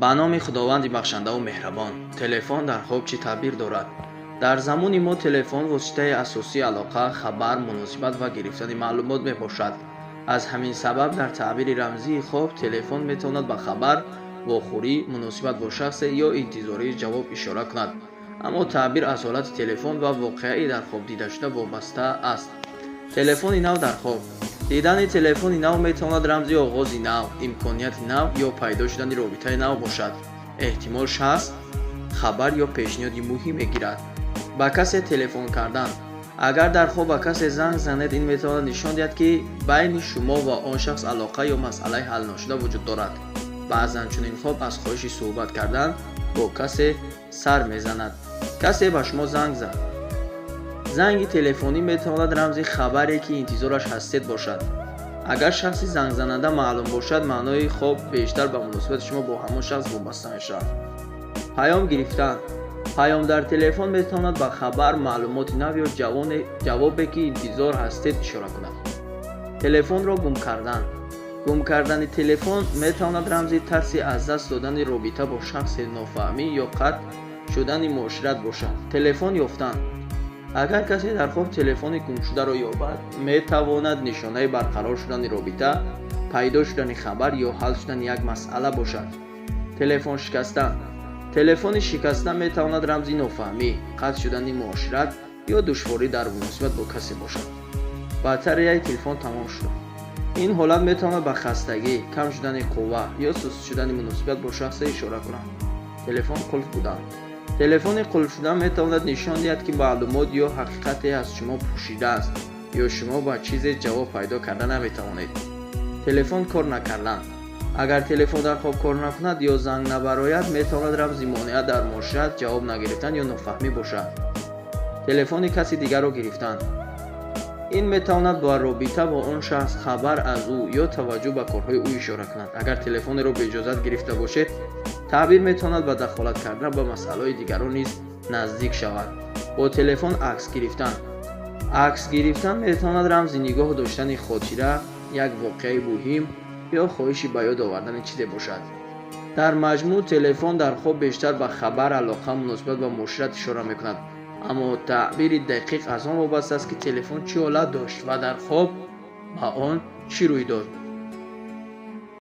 Ба номи Худованди бахшандаву меҳрабон. Телефон дар хоб чӣ таъбир дорад? Дар замони мо телефон воситаи асосии алоқа, хабар, муносибат ва гирифтани маълумот мебошад. Аз ҳамин сабаб дар таъбири рамзии хоб телефон метавонад ба хабар, вохӯрӣ, муносибат бо шахсе ё интизории ҷавоб ишора кунад. Аммо таъбир аз ҳолати телефон ва воқеаи дар хоб дидашуда вобаста аст. Телефони нав дар хоб. Дидани телефони нав метавонад рамзи оғози нав, имконияти нав ё пайдо шудани робитаи нав бошад. Эҳтимол, шахс хабар ё пешниҳоди муҳим мегирад. Ба касе телефон кардан. Агар дар хоб ба касе занг занед, ин метавонад нишон диҳад, ки байни шумо ва он шахс алоқа ё масъалаи ҳалношуда вуҷуд дорад. Баъзан чунин хоб аз хоҳиши суҳбат кардан бо касе сар мезанад. Касе ба шумо занг зад. Занги телефонӣ метавонад рамзи хабаре, ки интизораш ҳастед, бошад. Агар шахси зангзананда маълум бошад, маънои хоб бештар ба муносибати шумо бо ҳамон шахс вобаста мешавад. Паём гирифтан. Паём дар телефон метавонад ба хабар, маълумоти нав ё ҷавобе, ки интизор ҳастед, ишора кунад. Телефонро гум кардан. Гум кардани телефон метавонад рамзи тарси аз даст додани робита бо шахсе, нофаҳмӣ ё қатъ шудани муошират бошад. Телефон ёфтан. Агар касе дар хоб телефони гумшударо ёбад, метавонад нишонаи барқарор шудани робита, пайдо шудани хабар ё ҳал шудани як масъала бошад. Телефон шикастан. Телефони шикаста метавонад рамзи нофаҳмӣ, қатъ шудани муошират ё душворӣ дар муносибат бо касе бошад. Батареяи телефон тамом шуда. Ин ҳолат метавонад ба хастагӣ, кам шудани қувва ё суст шудани муносибат бо шахсе ишора кунад. Телефон қулф будан. Телефони қулфшуда метавонад нишон диҳад, ки маълумот ё ҳақиқате аз шумо пӯшидааст ё шумо ба чизе ҷавоб пайдо карда наметавонед. Телефон кор накардан. Агар телефон дар хоб кор накунад ё занг набарояд, метавонад рамзи монеа дар муошират, ҷавоб нагирифтан ё нофаҳмӣ бошад. Телефони каси дигарро гирифтан. Ин метавонад ба робита бо он шахс, хабар аз ӯ ё таваҷҷӯҳ ба корҳои ӯ ишора кунад. Агар телефонеро беиҷозат гирифта бошед, таъбир метавонад ба дахолат кардан ба масъалаҳои дигарон низ наздик шавад. Бо телефон акс гирифтан. Акс гирифтан метавонад рамзи нигоҳ доштани хотира, як воқеаи муҳим ё хоҳиши ба ёд овардани чизе бошад. Дар маҷмӯъ, телефон дар хоб бештар ба хабар, алоқа, муносибат ва муошират ишора мекунад, аммо таъбири дақиқ аз он вобаста аст, ки телефон чӣ ҳолат дошт ва дар хоб ба он чӣ рӯй дод.